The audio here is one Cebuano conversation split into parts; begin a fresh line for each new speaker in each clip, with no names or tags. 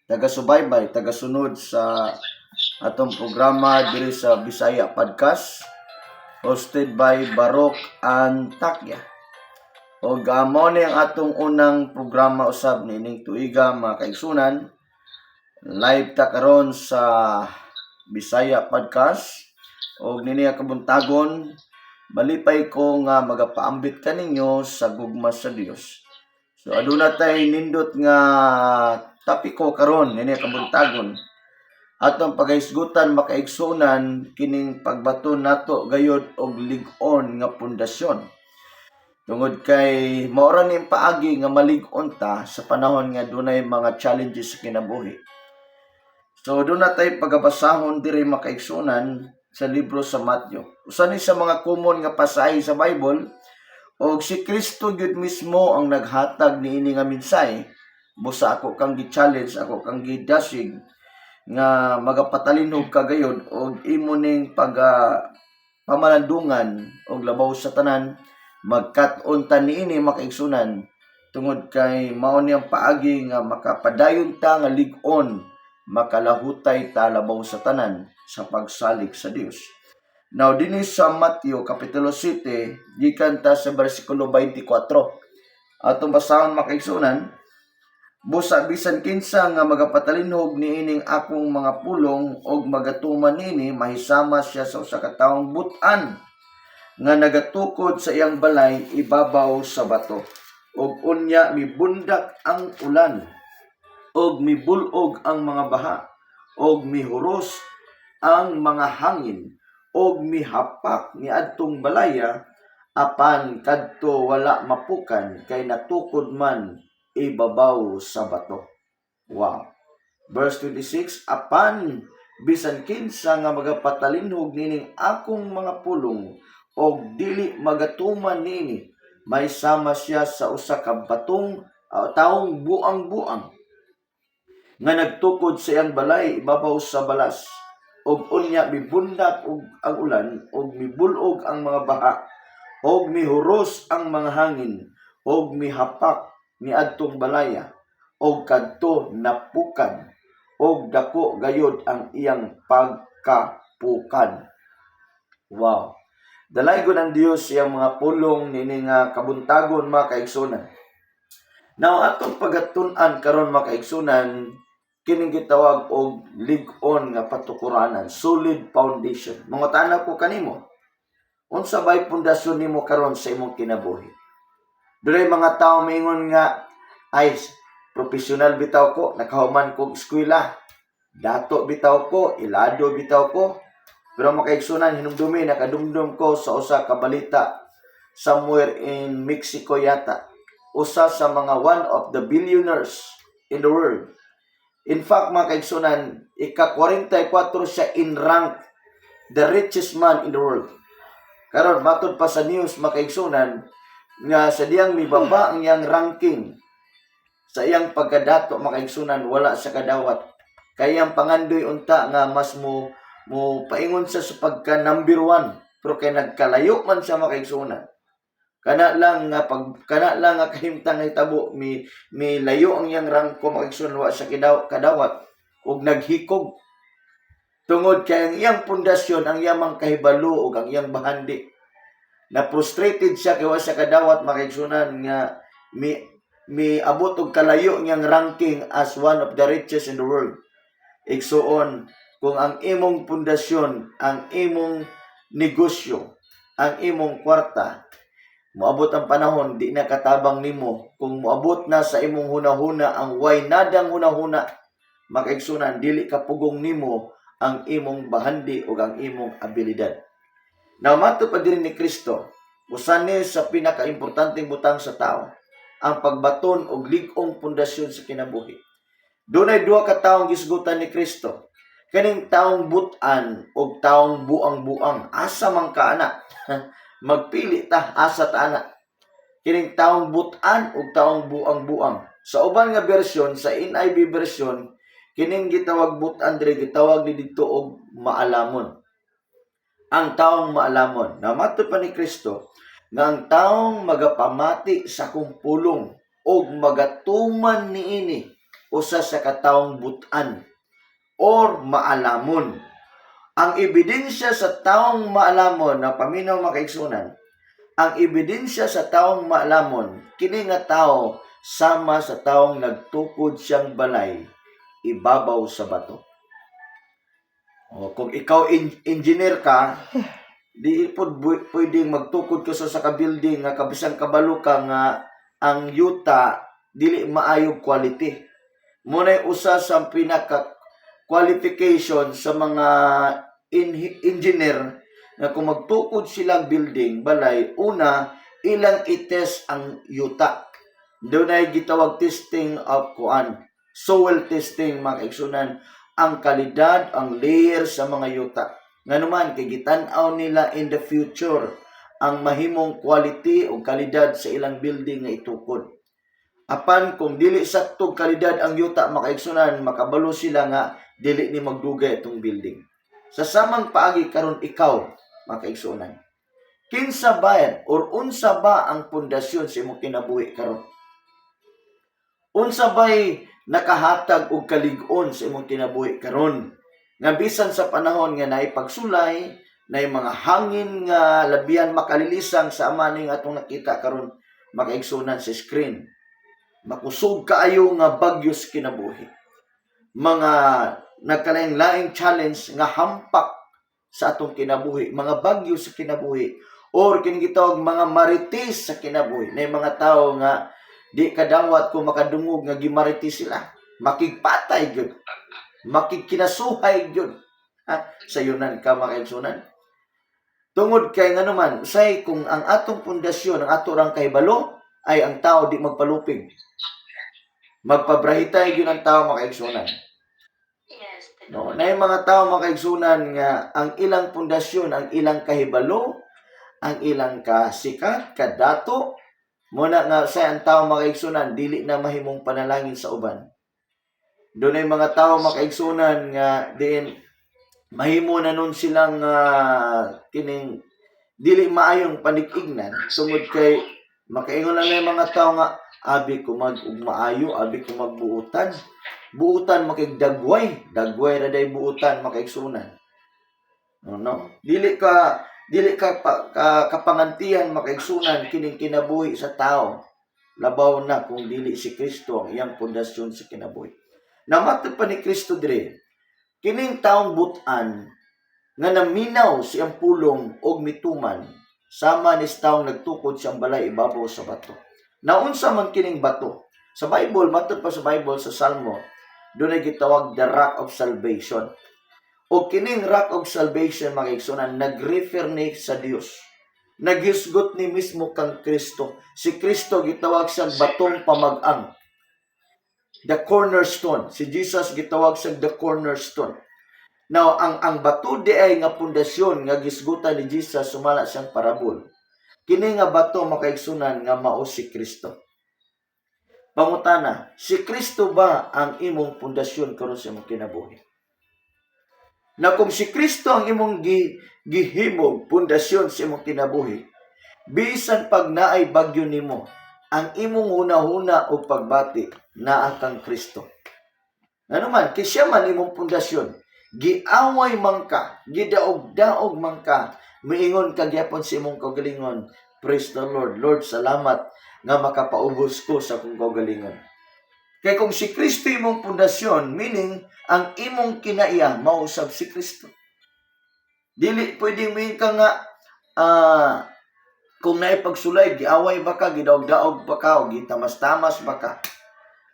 Taga-subaybay, taga-sunod sa atong programa diri sa Bisaya Podcast hosted by Barok Antakya. Og mao ni ang atong unang programa usab niining tuiga, mga kaigsunan. Live ta karon sa Bisaya Podcast og nini ang kabuntagon, malipay ko nga magapaambit kaninyo sa gugma sa Dios. So aduna tay nindot nga topiko karon nini kabuntagon. Atong pagahisgutan, makaigsunan, kining pagbaton nato gayod og lig-on nga pundasyon. Tungod kay mao ra ni paagi nga malig-on ta sa panahon nga dunay mga challenges sa kinabuhi. So duna tay pagabasahon diri, makaigsunan, sa libro sa Matthew. Usa ni sa mga common nga pasahe sa Bible og si Kristo gyud mismo ang naghatag niini nga mensahe. Busa ako kang gi-challenge, ako kang gidasig nga magapatalinhog ka gayod og imo ning pag pamalandungan og labaw sa tanan magkat-on ta niini, makaigsunan, tungod kay mao ni ang paagi nga makapadayon ta nga lig-on, makalahutay ta labaw sa tanan sa pagsalig sa Dios. Now, dinhi sa Matthew Kapitulo 7, gikan ta sa bersikulo 24. Atong basahon, makaigsunan: "Busa bisan kinsa nga magapatalinhog niining akong mga pulong og magatuman niini, mahisama siya sa usa ka taong butan nga nagatukod sa iyang balay ibabaw sa bato. Og unya mibundak ang ulan og mibulog ang mga baha og mihuros ang mga hangin og mihapak niadtong balaya, apan kadto wala mapukan kay natukod man ibabaw sa bato." Wow. Verse 26, "Apan bisan kinsa nga magapatalinhog nining akong mga pulong og dili magatuman niini, mahisama siya sa usa ka batong taong buang-buang nga nagtukod sa iyang balay ibabaw sa balas. Og unya mibundak og ang ulan og mibulog ang mga baha og mihuros ang mga hangin og mihapak niadtong balaya, og kadto napukan og dako gayod ang iyang pagkapukan." Wow. Dalaygon ang Dios iyang mga pulong niini nga kabuntagon, mga kaigsunan. Now, atong pagatun-an karon, mga kaigsunan, kining gitawag og lig-on nga patukuranan, solid foundation. Mangutana ko kanimo, unsa bay pundasyon nimo karon sa imong kinabuhi? Dunay mga tao mingon nga, "Ay, profesional bitaw ko, nakahuman kog eskwela. Dato bitaw ko, ilado bitaw ko." Pero, makaigsunan, hinumdumi, nakadumdum ko sa usa ka balita somewhere in Mexico yata. Usa sa mga one of the billionaires in the world. In fact, mga kaigsunan, ika-44 siya in rank, the richest man in the world. Karon, matod pa sa news, mga kaigsunan, nga sa diyang mibaba ang iyang ranking sa iyang pagkadato, mga kaigsunan, wala sa kadawat. Kay ang pangandoy unta nga mas mo paingon sa pagka number one. Pero kay nagkalayo man siya, mga kaigsunan. Kana lang nga kahimtang nahitabo, mi layo ang iyang rangko, mga kaigsunan, wa siya kadawat ug naghikog. Tungod kay ang iyang pundasyon, ang iyang mga kahibalo ug ang iyang bahandi. Na frustrated siya kay wa siya kadawat, mga kaigsunan, nga mi abot og kalayo niyang ranking as one of the richest in the world. Igsuon, kung ang imong pundasyon, ang imong negosyo, ang imong kwarta, moabot ang panahon di na katabang nimo. Kung moabot na sa imong hunahuna ang way nadang hunahuna, makaigsunan, dili kapugong nimo ang imong bahandi o ang imong abilidad. Now, matod pa din ni Kristo, usa ni sa pinakaimportanteng butang sa tao, ang pagbaton og lig-ong pundasyon sa kinabuhi. Dunay duha ka taong gisgutan ni Kristo. Kaning taong butan og taong buang-buang. Asa man ka ana? Magpili ta, asa ta ana? Kining taong butan og taong buang-buang. Sa uban nga bersyon, sa NIV version, kining gitawag butan diri gitawag ni didto og maalamon. Ang taong maalamon. Na matod pa ni Kristo nga ang taong magapamati sa akong pulong og magatuman niini. Usa sa katawong butan or maalamon. Ang ebidensya sa taong maalamon na paminaw, mga kaigsunan, ang ebidensya sa taong maalamon, kini nga tao sama sa taong nagtukod siyang balay ibabaw sa bato. O, kung ikaw engineer ka, di pod pwedeng magtukod ka sa ka building nga kabisan kabalo ka nga ang yuta dili maayo quality. Mao na usa sa pinaka qualification sa mga engineer nga kung magtukod silang building, balay, una ilang i-test ang yuta. Dunay gitawag testing of kuan, soil testing, mga kaigsunan, ang kalidad, ang layer sa mga yuta. Nganuman kay gitan-aw nila in the future ang mahimong quality o kalidad sa ilang building nga itukod. Apan kung dili sakto kalidad ang yuta, mga kaigsunan, makabalo sila nga dili ni magdugay itong building. Sa samang paagi karon ikaw, mga kaigsunan, kinsa ba or unsa ba ang pundasyon sa imong kinabuhi karon? Unsa bay nakahatag og kalig-on sa imong kinabuhi karon? Nga bisan sa panahon nga naay pagsulay, naay mga hangin nga labihan makalilisang sa ama ning atong nakita karon, mga kaigsunan, sa screen. Makusog kaayo nga bagyo sa kinabuhi. Mga nagkalaing-laing challenge nga hampak sa atong kinabuhi, mga bagyo sa kinabuhi, or kini gitawag mga marites sa kinabuhi. Na mga tao nga di kadawat kung makadungog nga gimarites sila. Makigpatay gyud. Makigkinasuhay gyud. Ha? Sayunan ka, mga kaigsunan. Tungod kay nganuman, say kung ang atong pundasyon, ang ato rang kahibalo, ay ang tao di magpalupig. Magpabrahitay gyud ang tao, mga kaigsunan. No, na yung mga tao, mga kaigsunan, nga ang ilang pundasyon, ang ilang kahibalo, ang ilang kasikat, kadato, muna nga sa ang tao, mga kaigsunan, dili na mahimong panalangin sa uban. Dunay mga tao, mga kaigsunan, nga diin mahimo na nun silang kining dili maayong panig-ignan tungod kay makaingon lang na yung mga tao nga abi ko mag ug maayo, abi ko magbuutan. Buutan makigdagway, dagway ra day buutan, mga kaigsunan. No? Dili ka kapangantihan, mga kaigsunan, kining kinabuhi sa tao. Labaw na kung dili si Kristo ang iyang pundasyon sa kinabuhi. Namatod pa ni Kristo dire, kining taong butan nga naminaw siyang pulong og mituman sama ni sa taong nagtukod siyang balay ibabaw sa bato. Naunsa man kining bato? Sa Bible, matod pa sa Bible sa Salmo, dunay gitawag the rock of salvation. O kining rock of salvation, mga igsunan, nag-refer ni sa Dios. Naghisgot ni mismo kang Kristo. Si Kristo gitawag siyang batong pamag-ang. The cornerstone. Si Jesus gitawag siyang the cornerstone. Now, ang bato di ay nga pundasyon nga gisgutan ni Jesus sumala siyang parabol. Kini nga bato, mga kaigsunan, nga mao si Kristo. Pangutana, si Kristo ba ang imong pundasyon karon sa imong kinabuhi? Na kung si Kristo ang imong gihimog pundasyon sa imong kinabuhi, bisan pag naay bagyo nimo, ang imong hunahuna o pagbati naa kang Kristo. Ano man, kay siya man imong pundasyon. Giaway man ka, gidaog-daog man ka, miingon ka gyapon sa imong kaugalingon, "Praise the Lord. Lord, salamat nga makapaubos ko sa akong kaugalingon." Kay kung si Kristo imong pundasyon, meaning ang imong kinaiya mausab si Kristo. Dili pwedeng moingon ka nga kung naipagsulay, giaway ba ka, gidaog-daog ba ka, o gitamas-tamas ba ka.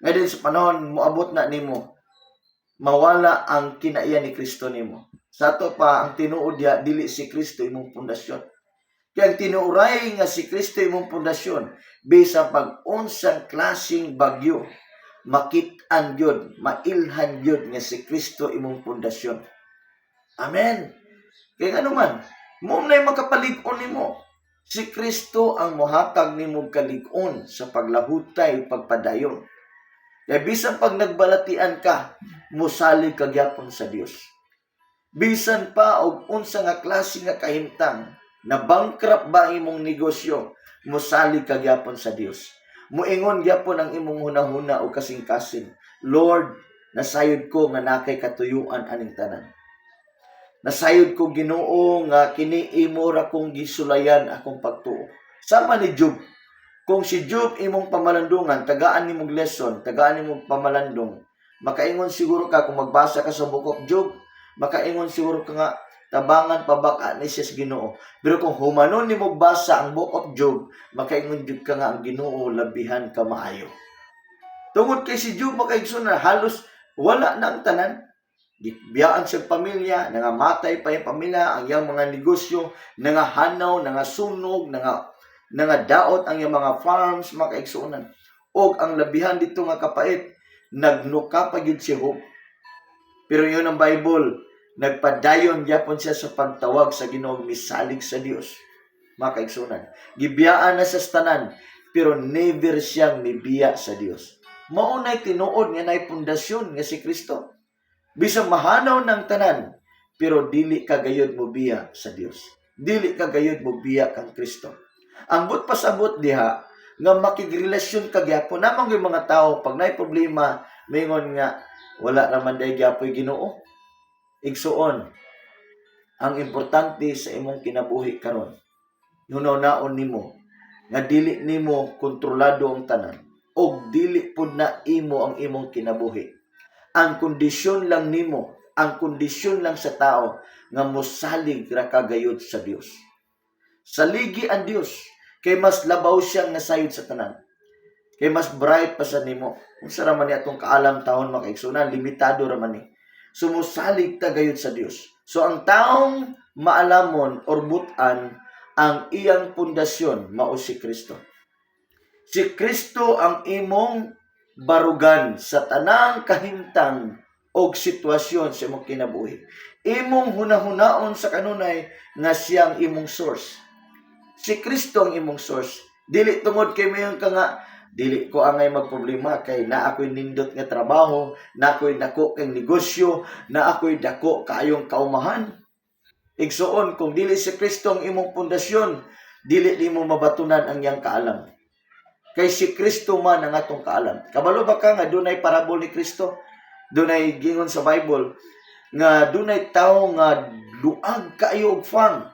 Ngayon sa panahon, moabot na nimo, mawala ang kinaiya ni Kristo nimo. Sa ato pa, ang tinuod diha, dili si Kristo imong pundasyon. Kaya ang tinuuray nga si Kristo imong pundasyon, bisan pag unsang klaseng bagyo, makit-an gyud, mailhan gyud nga si Kristo imong pundasyon. Amen. Kaya nga naman, mao na'y makapalig-on nimo. Si Kristo ang mohatag nimo kalig-on sa paglahutay, pagpadayon. Kaya bisan pag nagbalatian ka, musalig ka gyapon sa Dios. Bisan pa og unsa nga klase nga kahimtang, na bankrupt ba ang imong negosyo, musalig ka gyapon sa Dios. Muingon gyapon ang imong hunahuna o kasing-kasing. Lord, nasayod ko nga naa kay katuyuan aning tanan. Nasayod ko, Ginoo, nga kini imo ra kong gisulayan akong pagtuo. Sama ni Job. Kung si Job imong pamalandungan, tagaan nimong lesson, tagaan nimong pamalandong, makaingon siguro ka kung magbasa ka sa Book of Job, makaingon siguro ka nga tabangan pa ba ka ni siya sa Ginoo. Pero kung humanon nimo basa ang Book of Job, makaingon jud ka nga ang Ginoo labihan ka maayo. Tungod kay si Job, mga kaigsuonan, halos wala na ang tanan. Gibiyaan sa pamilya, nangamatay pa yung pamilya, ang iyang mga negosyo, nangahanaw, nangasunog, nangadaot ang iyang mga farms, mga kaigsuonan. Og ang labihan dito nga kapait, nagnuka pa gyud si Job. Pero ingon ang Bible, nagpadayon gyapon siya sa pagtawag sa Ginoo, misalig sa Dios. Mga kaigsuonan, gibiyaan na sa tanan, pero never siyang mibiya sa Dios. Mao nay tinuod nga nay pundasyon nga si Kristo. Bisan mahanaw ng tanan, pero dili ka gayod mo biya sa Dios. Dili ka gayod mo biya kang Kristo. Ang but pasabot diha nga makigrelasyon ka gyapon namang yung mga tao pag nay problema, mingon nga wala raman day gyapoy Ginoo. Igsuon, ang importante sa imong kinabuhi karon, hunahunaon nimo nga dili nimo kontrolado ang tanan og dili pud na imo ang imong kinabuhi. Ang kondisyon lang nimo, ang kondisyon lang sa tao nga mosalig ra ka gayod sa Dios. Saligi ang Dios kay mas labaw siyang nasayod sa tanan. Kay mas bright pa sa nimo. Unsa ra man ni atong kaalam taon, mga kaigsuonan, limitado ra man ni. So mosalig ta gayud sa Dios. So ang taong maalamon or butan, ang iyang pundasyon mao si Kristo. Si Kristo ang imong barugan sa tanang kahimtang og sitwasyon sa imong kinabuhi. Imong hunahunaon sa kanunay nga siyang imong source. Si Kristo ang imong source. Dili tungod kay mayon ka nga dili ko angay magproblema kay naa ako'y nindot nga trabaho, na ako'y dako kay negosyo, na ako'y dako kaayong kaumahan. Igsuon, kung dili si Kristo ang imong pundasyon, dili nimo mabatunan ang iyang kaalam. Kay si Kristo man ang atong kaalam. Kabalo ba ka nga dunay parabol ni Kristo? Dunay gingon sa Bible nga dunay tawo nga luag kaayo og farm.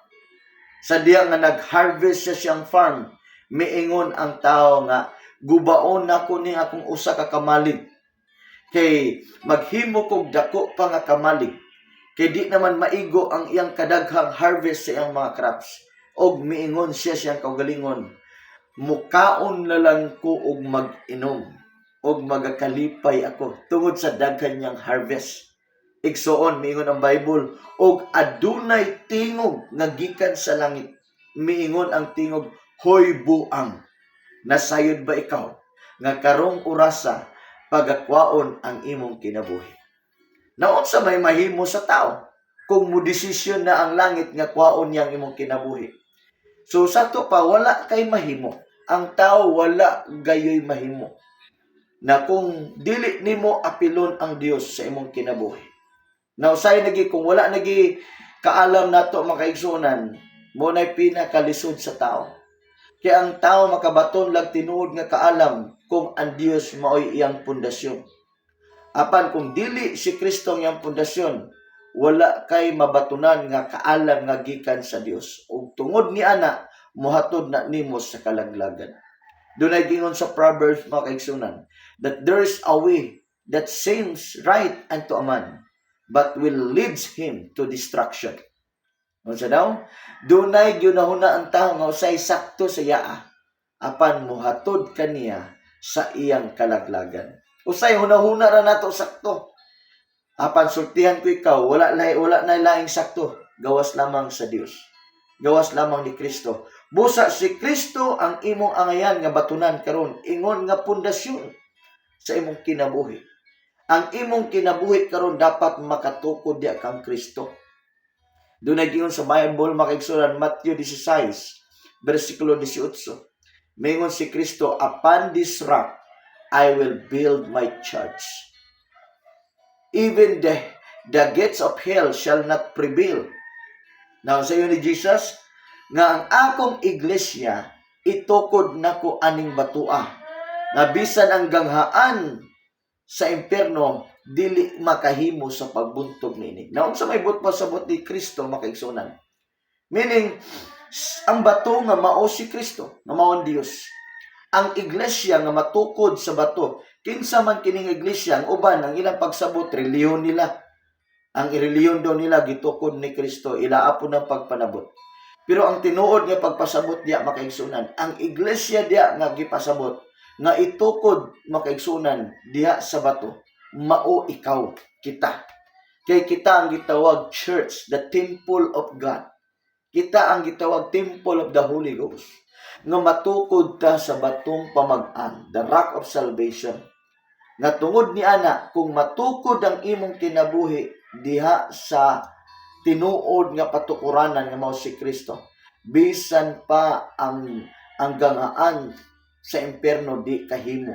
Sa diya nga nag-harvest siya siyang farm, miingon ang tao nga gubaon nako ni akong usa ka kamalig. Kay maghimo kog dako pa nga kamalig. Kay di naman maigo ang iyang kadaghang harvest sa iyang mga crops. Og miingon siya siyang kaugalingon, mukaon na lang ko og mag-inom og magakalipay ako tungod sa daghan niyang harvest. Igsuon, miingon ang Bible, og adunay tingog nga gikan sa langit. Miingon ang tingog, "Hoy buang, nasayod ba ikaw nga karong orasa pagakwaon ang imong kinabuhi?" Naunsa may mahimo sa tao kung mo desisyon na ang langit nga kwaon niyang imong kinabuhi? So sa to pa, wala kay mahimo. Ang tao wala gayoy mahimo na kung dili nimo apilon ang Dios sa imong kinabuhi. Now, usahay nagi kung wala nagi kaalam nato, mga kaigsuonan, mao nay pinakalisod sa tao. Kaya ang tao makabaton lag tinuod nga kaalam kung ang Dios maoy iyang pundasyon. Apan kung dili si Kristo ang iyang pundasyon, wala kay mabatunan nga kaalam nga gikan sa Dios. Ug tungod ni ana, mohatod na nimo sa kalaglagan. Dunay gingon sa Proverbs, mga kaigsuonan, that there is a way that seems right unto a man, but will leads him to destruction. Unsa daw? Dunay gyunahuna ang tao nga usay sakto sa iyaa, apan mohatod kaniya sa iyang kalaglagan. Usay hunahuna ra nato sakto. Apan sultihan ko ikaw, wala na laing sakto, gawas lamang sa Dios. Gawas lamang ni Kristo. Busa si Kristo ang imong angayan nga batunan karon, ingon nga pundasyon sa imong kinabuhi. Ang imong kinabuhi karon dapat makatukod diya kang Kristo. Dunay gingon sa Bible, mga kaigsuonan, Matthew 16, versikulo 18. Mingon si Kristo, "Upon this rock I will build my church. Even the gates of hell shall not prevail." Now, sa ni Jesus, nga ang akong iglesia itukod nako aning batua. Nga bisan ang ganghaan Sa impierno dili makahimo sa pagbuntog niini. Naunsa may buot pasabot ni Kristo, mga kaigsuonan? Meaning, ang bato nga mao si Kristo, nga mao ang Dios. Ang iglesia nga matukod sa bato. Kinsa man kining iglesia? Ang uban, ang ilang pagsabot, relihiyon nila. Ang relihiyon daw nila gitukod ni Kristo, ilaa po ng pagpanabot. Pero ang tinuod nga pagpasabot diya, mga kaigsuonan, ang iglesia diya nga gipasabot, nga itukod, mga kaigsuonan, diha sa bato, mao ikaw, kita. Kay kita ang gitawag church, the temple of God. Kita ang gitawag temple of the Holy Ghost. Nga matukod ta sa batong pamag-an, the rock of salvation. Nga tungod ni ana, kung matukod ang imong kinabuhi diha sa tinuod nga patukuranan nga mao si Kristo, bisan pa ang ganghaan sa impierno di kahimo.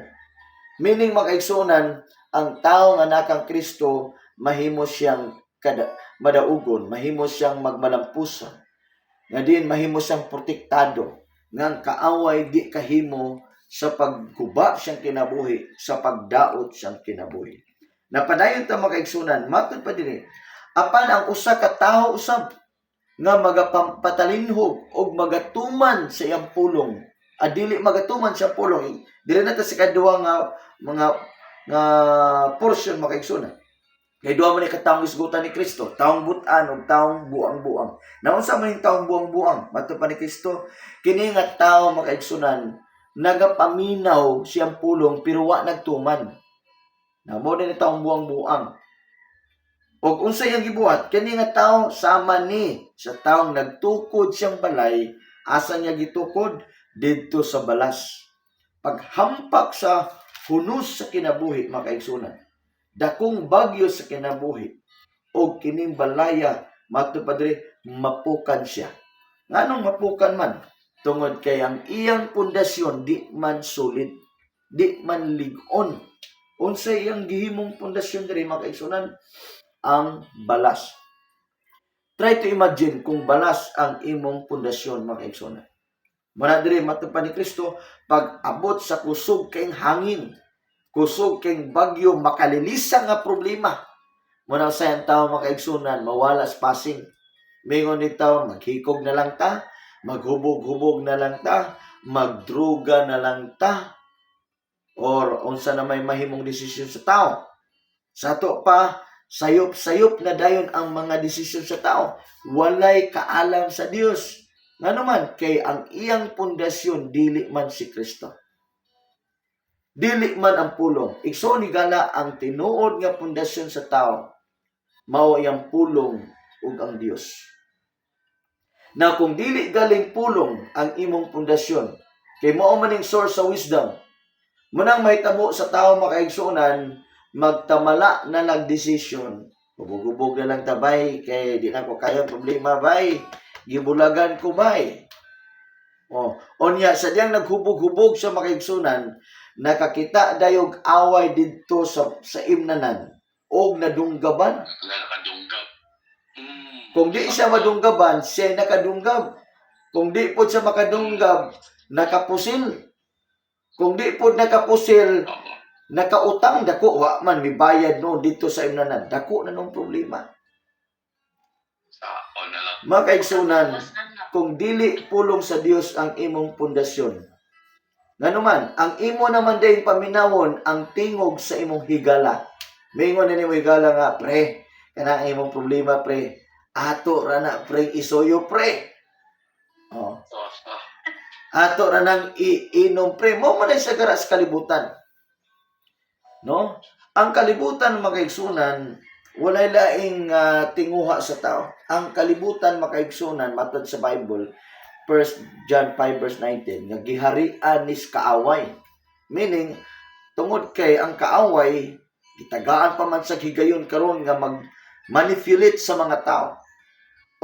Meaning, mga kaigsuonan, ang tao nga naa kang Kristo mahimo siyang kada madaugon, mahimo siyang magmalampuson. Nga din mahimo siyang protektado nga ang kaaway di kahimo sa pagguba siyang kinabuhi, sa pagdaot siyang kinabuhi. Napadayon ta, mga kaigsuonan, matud pa dinhi, apan ang usa ka tawo usab nga magapampalinhog og magatuman sa iyang pulong. Ah, dili magatuman sa pulong. Dili na ta sa kaduha nga mga nga portion, mga kaigsuonan. Kay duha man ni ka taong isgutan ni Kristo, taong butan ug taong buang-buang. Naunsa man yung taong buang-buang? Matud pa ni Kristo, kini nga tao, mga kaigsuonan, nagapaminaw siyang pulong pero wa nagtuman. Na mo ni taong buang-buang. Og unsa iyang gibuhat? Kini nga tao sama ni sa taong nagtukod siyang balay, asa niya gitukod? Didto sa balas. Paghampak sa hunos sa kinabuhi, mga kaigsuonan. Dakong bagyo sa kinabuhi og kining balaya, matud pa diri, mapukan siya. Nganong mapukan man? Tungod kay ang iyang pundasyon di man solid, di man lig-on. Unsa iyang gihimong pundasyon diri, mga kaigsuonan? Ang balas. Try to imagine kung balas ang imong pundasyon, mga kaigsuonan. Muna diri matud pa ni Kristo, pag abot sa kusog kayong hangin, kusog kayong bagyo, makalilisa nga problema. Muna sa ang tao, mga kaigsuonan, mawala sa pasing. Mingon ni tao, maghikog na lang ta, maghubog-hubog na lang ta, magdruga na lang ta, or unsa na may mahimong desisyon sa tao. Sa ato pa, sayop-sayop na dayon ang mga desisyon sa tao. Walay kaalam sa Dios. Ngano man, kay ang iyang pundasyon dili man si Kristo. Dili man ang pulong. Igsoon higala, ang tinuod nga pundasyon sa tao mao iyang pulong ug ang Dios. Na kung dili galing pulong ang imong pundasyon, kay mao man ning source sa wisdom. Munang mahitabo sa tao, mga kaigsuonan, magtamala na lang desisyon. Hubog-hubog na lang ta bay, kay di na ko kaya problema bay. Gibulagan ko bay. Oh, onya sa diyang naghubog-hubog sa mga kaigsuonan, nakakita dayog away didto sa imnanan og nadunggaban.
Nga nakadunggab.
Kung di siya madunggaban, siya nakadunggab. Kung di pod siya makadunggab, nakapusil. Kung di pod nakapusil, nakautang dako, wa man mibayad no dito sa imnanan. Dako na nung problema.
Sa on na lang.
Mga kaigsuonan,
Tapos, ano,
kung dili pulong sa Dios ang imong pundasyon, nganuman, ang imo naman din paminawon ang tingog sa imong higala. Mingon na nimo higala nga, "Pre, kana ang imong problema, pre. Ato ra na, pre, isuyo, pre. Oh, ato ra nang iinom, pre." Mo man ay sa gara sa kalibutan. No? Ang kalibutan, mga kaigsuonan, walay laing tinguha sa tao. Ang kalibutan, mga kaigsuonan, matod sa Bible, 1 John 5 verse 19, nga giharian nis kaaway. Meaning, tungod kay ang kaaway, gitagaan pa man sa higayon karon nga mag manipulate sa mga tao.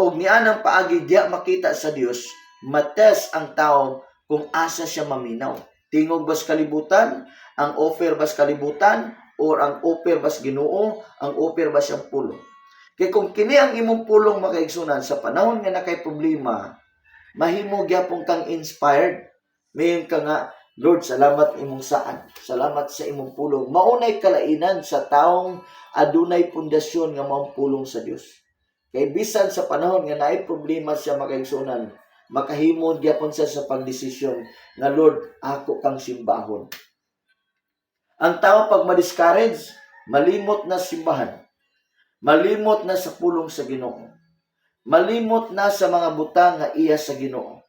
Og nianang paagi diya makita sa Dios, matest ang tao kung asa siya maminaw. Tingog bas kalibutan, ang offer bas kalibutan, or ang offer bas Ginoo, ang offer bas siyang pulong. Kay kung kini ang imong pulong, mga kaigsuonan, sa panahon nga nakay problema, mahimo gyapon kang inspired. Mayon ka nga, Lord, salamat imong saad. Salamat sa imong pulong. Maunay kalainan sa taong adunay pundasyon nga maong pulong sa Dios. Kay bisan sa panahon nga naay problema siya, mga kaigsuonan, makahimo gyapon siya sa pagdesisyon nga, "Lord, ako kang simbahon." Ang tao pag ma-discourage, malimot na simbahan. Malimot na sa pulong sa Ginoo. Malimot na sa mga butang nga iya sa Ginoo.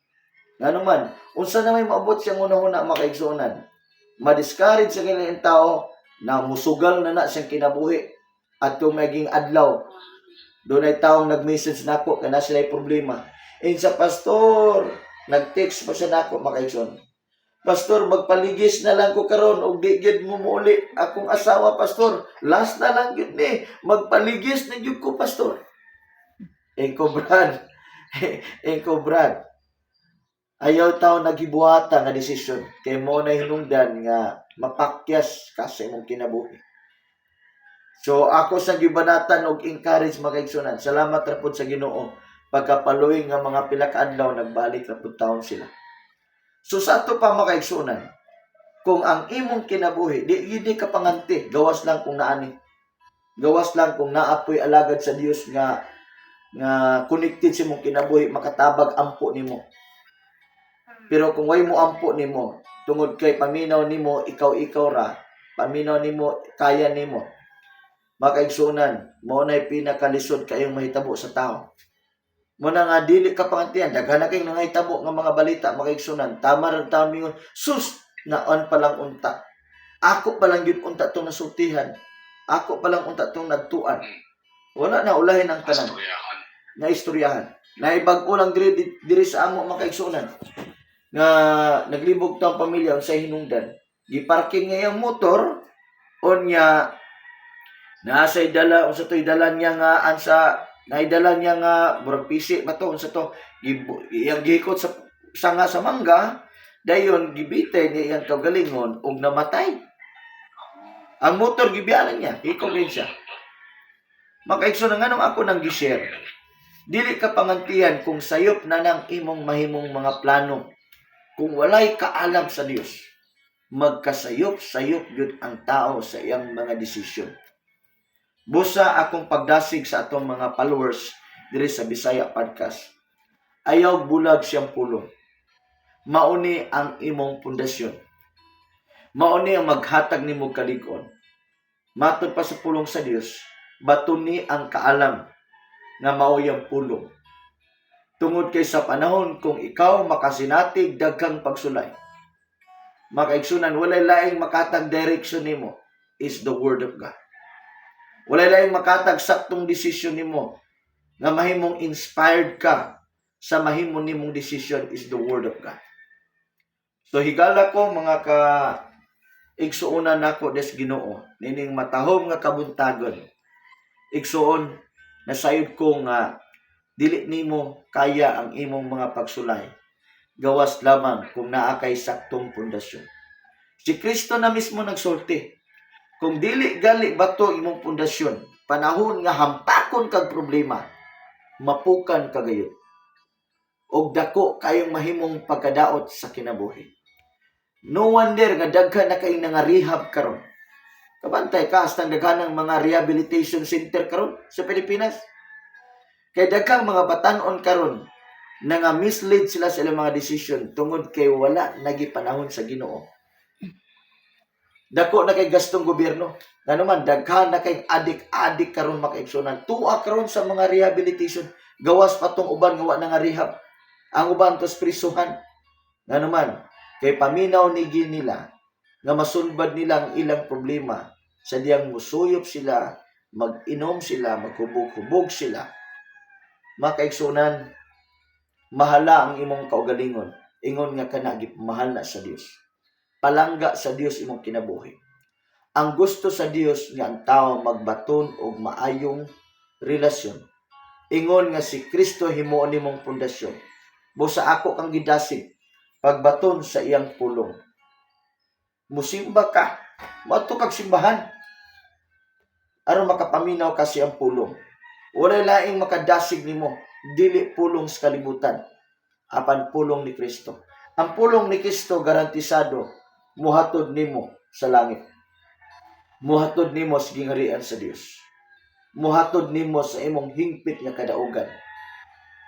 Ngano man, unsa na may maabot siyang hunahuna, mga kaigsuonan? Ma-discourage sa kanilang tao na musugal na na siyang kinabuhi at kung maging adlaw, dunay taong nag-message nako kana sila problema. Insa, "Pastor," nag-text pa siya nako, mga kaigsoon. "Pastor, magpaligis na lang ko karon og di gyud mo muuli akong asawa, Pastor. Last na lang gyud ni. Magpaligis na gyud ko, Pastor." Eko, Brad. Eko, Brad. Ayaw tao nagibuhata nga desisyon kay mo na hinungdan nga mapakyas ka sa imong kinabuhi. So ako sa gibanatan og encourage, mga kaigsuonan. Salamat ra pud sa Ginoo, pagkapaluoy nga mga pila ka adlaw, nagbalik ra pud taon sila. So sa ato pa, mga kaigsuonan, kung ang imong kinabuhi di hindi ka panganti, gawas lang kung naani. Gawas lang kung naapoy alagad sa Dios nga nga connected sa imong kinabuhi, makatabag ampo nimo. Pero kung way mo ampo nimo, tungod kay paminaw nimo ikaw-ikaw ra, paminaw nimo kaya nimo. Mga kaigsuonan, mao nay pinakalisod kayong mahitabo sa tao. Mo na nga dili ka pangantian, daghan na kayong nangahitabo nga mga balita, mga kaigsuonan. Tama ra taon mingon, "Sus, naon pa lang unta. Ako pa lang gyud unta tong nasultihan. Ako pa lang unta tong nagtuan." Wala na ulahin ang tanan
Istoryahan.
Na istoryahan. Naibag-o lang diri diri sa amo, mga kaigsuonan, nga naglibog ta ang pamilya sa hinungdan. Giparking niya yung motor unya naa say dala, unsa to'y dala niya nga ansa, naidala niya nga murag pisi ba to, unsa to, iyang gihikot sa sanga sa mangga, dayon gibitay niya iyang kaugalingon ug namatay. Ang motor gibiyanan niya, hikog din siya. Mga kaigsoon, nganong ako nang gi-share? Dili ka pangantian kung sayop na nang imong mahimong mga plano. Kung walay kaalam sa Dios, magkasayop-sayop gyud ang tao sa iyang mga desisyon. Busa akong pagdasig sa atong mga followers diri sa Bisaya Podcast. Ayaw bulag siyang pulong. Mauni ang imong pundasyon. Mauni ang maghatag nimo kalig-on. Matod pa sa pulong sa Dios, batuni ang kaalam nga mao yang pulong. Tungod kay sa panahon kung ikaw makasinatig daghang pagsulay, mga kaigsuonan, walay laing makatag direction nimo is the word of God. Walay laing makatag saktong desisyon nimo nga mahimong inspired ka sa mahimo nimong decision is the word of God. So higala ko, mga ka igsuonan nako des Ginoo nining matahom nga kabuntagon. Igsuon, nasayod ko nga dili nimo kaya ang imong mga pagsulay gawas lamang kung naa kay saktong pundasyon. Si Kristo na mismo nagsulti. Kung dili gali bato imong pundasyon, panahon nga hampakon kag problema, mapukan ka gayud. Og dako kayong mahimong pagkadaot sa kinabuhi. No wonder nga daghan na kayong nga rehab karon. Kabantay ka hasta daghan ng mga rehabilitation center karon sa Pilipinas. Kay daghang mga batan-on karon na nga mislead sila sa ilang mga decision tungod kay wala nagipanahon sa Ginoo. Dako na kay gastong gobyerno. Ngano man, daghan na kay adik-adik karon, mga kaigsuonan. Tuwa karon sa mga rehabilitation. Gawas pa tong uban nga wa na nga rehab. Ang uban tos prisuhan. Ngano man, kay paminaw ni nila nga masulbad nila ang ilang problema sa diyang musuyop sila, mag-inom sila, maghubog-hubog sila. Mga kaigsuonan, mahala ang imong kaugalingon. Ingon nga kana mahal na sa Dios. Palangga sa Dios imong kinabuhi. Ang gusto sa Dios nga ang tao magbaton og maayong relasyon. Ingon nga si Kristo himuon nimong pundasyon. Busa ako kang gidasig pagbaton sa iyang pulong. Musimba ka, moadto kag simbahan aron makapaminaw ka siyang pulong. Walay laing makadasig nimo, dili pulong sa kalibutan, apan pulong ni Kristo. Ang pulong ni Kristo, garantisado muhatod nimo sa langit. Muhatod nimo sa gingharian sa Dios. Muhatod nimo sa imong hingpit nga kadaugan.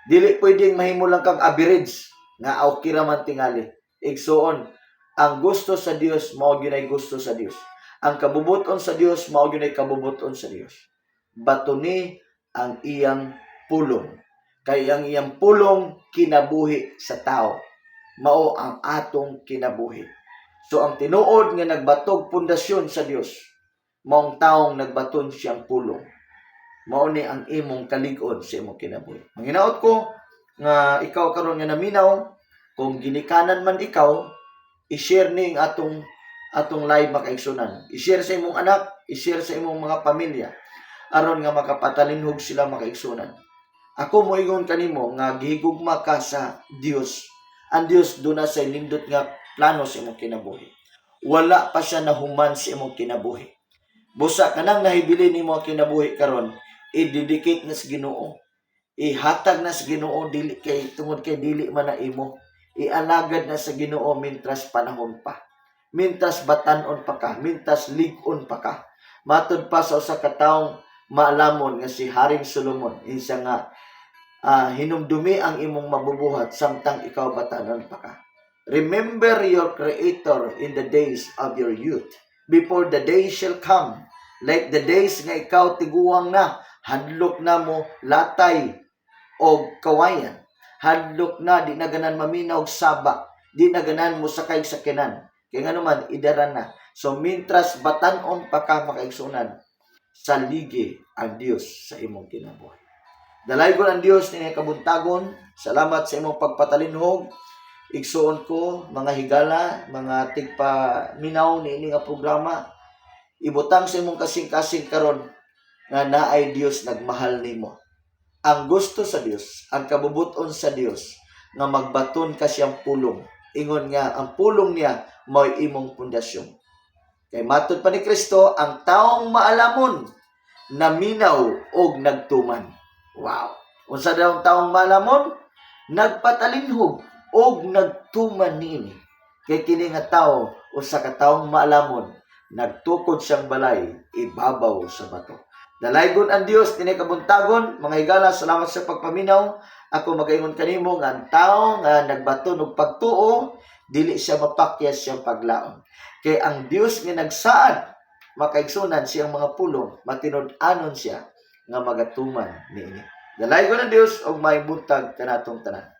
Dili pwedeng mahimo lang kang average nga okay ra man tingali. Igsuon, ang gusto sa Dios mao gyud gusto sa Dios. Ang kabubuton sa Dios mao gyud kabubuton sa Dios. Batuni ang iyang pulong. Kay ang iyang pulong kinabuhi sa tao. Mao ang atong kinabuhi. So ang tinuod nga nagbatog pundasyon sa Dios, maong taong nagbaton siyang pulong. Mao ni ang imong kalig-on sa imong kinabuhi. Manginaot ko nga ikaw karon nga naminaw, kung ginikanan man ikaw, i-share ni ang atong live, makaigsunan. I-share sa imong anak, i-share sa imong mga pamilya aron nga makapatalinhog sila, makaigsunan. Ako moingon kanimo nga gihigugma ka sa Dios. Ang Dios duna sa nindot nga plano sa imong kinabuhi. Wala pa siya nahuman sa imong kinabuhi. Busa kanang nahibili nimo ang kinabuhi karon, i-dedicate na sa Ginoo. Ihatag na sa Ginoo, dili kay tungod kay dili man na imo. Ialagad na sa Ginoo mintras panahon pa. Mintras batan-on pa ka, mintras lig-on pa ka. Matud pa sa usa ka taong maalamon nga si Haring Solomon, isa nga hinumdumi ang imong mabubuhat samtang ikaw batanon pa ka. Remember your Creator in the days of your youth, before the day shall come, like the days nga ikaw tiguang na, hadlok na mo latay og kawayan. Hadlok na, di na ganan maminaw og saba, di na ganan mo sakay sa sakyanan. Kaya nga naman, idaran na. So, mintras batanon pa ka, makaigsunan, saligi ang Dios sa imong kinabuhi. Dalaygon ang Dios nining kabuntagon. Salamat sa imong pagpatalinhog. Igsuon ko, mga higala, mga tigpa minaw ni ini nga programa. Ibutang sa imong kasing-kasing karon nga naay Dios nagmahal nimo. Ang gusto sa Dios, ang kabubuton sa Dios nga magbaton ka siyang pulong. Ingon nga ang pulong niya mao'y imong pundasyon. Kay matud pa ni Kristo, ang taong maalamon naminaw og nagtuman. Wow. Unsa daw ang taong maalamon? Nagpatalinhog og nagtuman niini. Kay kini nga tawo, usa ka taong maalamon, nagtukod siyang balay ibabaw sa bato. Dalaygon ang Dios dinhi kabuntagon, mga higala, salamat sa pagpaminaw. Ako magaingon kanimo nga ang tao nga nagbaton og pagtuo, dili siya mapakyas siyang paglaom. Kay ang Dios nga nagsaad, makaigsunan, siyang mga pulong, matinud-anon siya nga magatuman niini. Dalaygon ang Dios og may buntag kanatong tanan.